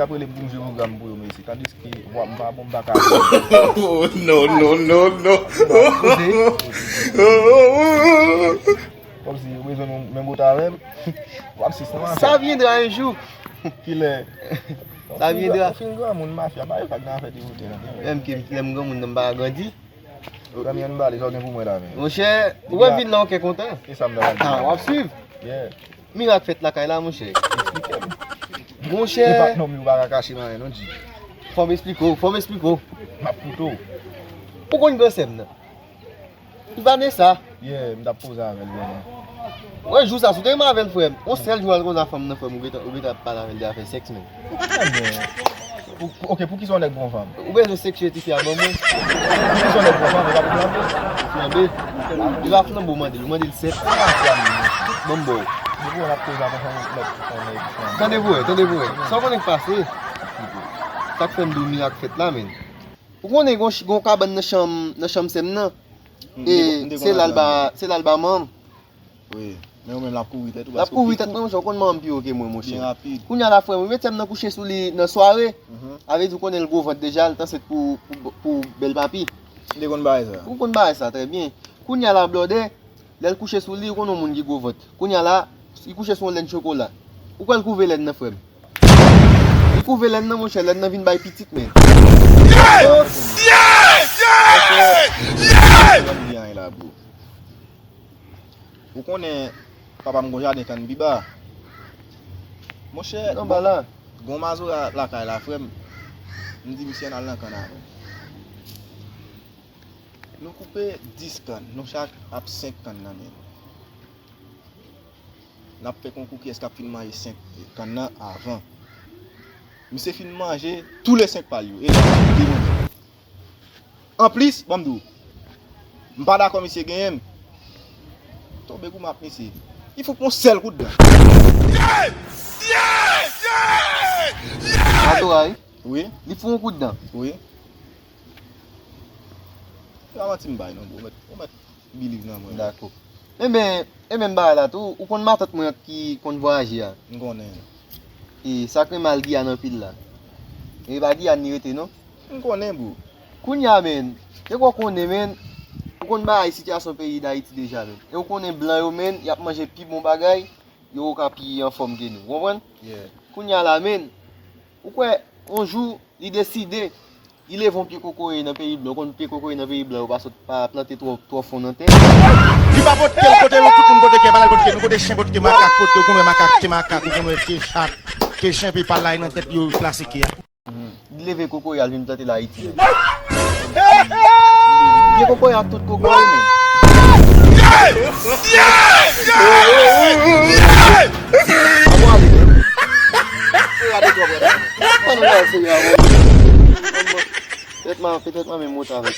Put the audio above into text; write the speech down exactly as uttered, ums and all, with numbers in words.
Ap rele m pou m jwe pwogram pou yo, mesye. Tandiske vwa m pa bon, m pa ka jwe. Oh, no, no, no, no. Koze. Kòmsi ou bezwen menm, menm bout avè m. W ap sis nan afè. Ça viendra un jour. Kilè? Ça viendra. Ou fin granmoun, mafya, pa yo pa gen afè de vote nan teren. Menm ke lè m granmoun nan m pa grandi. Zanmi, ann bale, sa w gen pou mwen la, men. Monchè, ou wè vin la, w kè kontan. E sa m ta pral di. Ah, w ap swiv. Yeah. Mirak fèt lakay la, monchè. Eksplike m. Monchè. Se pa nonm yo pa ka kache nan anyen, non, G. Fò m eksplike w, fò m eksplike w. M ap koute w. Ou konn gran sè m nan? Li pa ne sa. Yeah, m t ap koze avè l vrèman. Wè, jou sa, si w te renmen avè l, frè m, yon sèl jou al koze a fanm nan, frè m, ou gentan, ou gentan ap pale avè l de afè sèks, men. Ebyen, pou, pou, ok, poukisa yon nèg pran fanm? Ou bezwen sèks ti fi a ban mwen? Poukisa yon nèg pran fanm, e pa pou flanbe? Flanbe. Li pa flanbe, ou mande l, ou mande l sèks. Ban m ba w. Depi w ap koze avè fanm, mèt flanbe. Tande pou wè, tande pou wè. Sa w konnen k pase? Sa k fè m di w mirak fèt la, men. Ou konnen gon, gon kabann nan chanm, nan chanm sè m nan? E se la l ba, se la l ba manman m. Wi. Men ou menm l ap kouvri tèt ou. L ap kouvri tèt mwen, monchè, ou konn manman m pi wo ke mwen, monchè. Byen rapid. Kounye a la, frè m, wi, met sè m nan kouche sou li nan sware. Mhm. Sa vle di ou konnen l gwo vant deja, l t ansent pou, pou, pou bèl papi. Li te konn bagay sa? Ou konn bagay sa, trè byen. Kounye a la, blòdè, lè l kouche sou li, ou konn yon moun ki gwo vant. Kounye a la, li kouche sou yon lèn chokola. Ou kwè l kouve lèn nan, frè m? Li kouve lèn nan, monchè, lèn nan vin bay pitit, men. Yeah! Yeah! Yeah! Yeah! Ou konnen, papa m gon jaden kann biba. Monchè, gon mazora lakay la, frè m. M di misye ann al nan kann avè m. Nou koupe dis kann, nou chak ap senk kann nan men nou. N ap fè konkou kiyès k ap fin manje senk kann nan avan. Misye fin manje tou le senk pa l yo. E la, li te manje. Anplis, ban m di w, m pa dakò misye genyen m. Tonbe goumen ak misye. Li fout yon sèl kout dan. Matora, wi. Wi. Li fout yon kout dan. Wi. Se pa manti m bay non, bro. Ou mèt, ou mèt believe nan mwen. Dakò. Enben, e menm bagay la tou, ou konn matant mwen ki konn vwayaje a? M konnen. E sa k rele al Giyàn anpil la. E pa Giyàn li rete non. M konnen, bro. Kounye a, men, e ou konnen, men, ou konn bagay sitiyasyon peyi Dayiti deja, men. E ou konnen blan yo, men, y ap manje pi bon bagay, yo ka pi anfòm ke nou. Ou konprann? Yeah. Kounye a la, men, ou kwè, yon jou, li deside, li leve yon pye kokoye nan peyi blan. Ou konn pye kokoye nan peyi blan, yo pa sot, pa plante twò, twò fon nan tè. Li pa pote kè, kote nou, tout moun pote kè, pa l al pote kè, nou pote chen, pote kè, makak, pote, ou konn wè makak, se makak, ou konn wè se chat, se chen, epi pa l la nan tèt yo, plase kè a. Li leve kokoye a, l vin plante l Ayiti. Gen kokoye ak tout kokoye, men. Petèt mwen, petèt mwen menm monte avèk.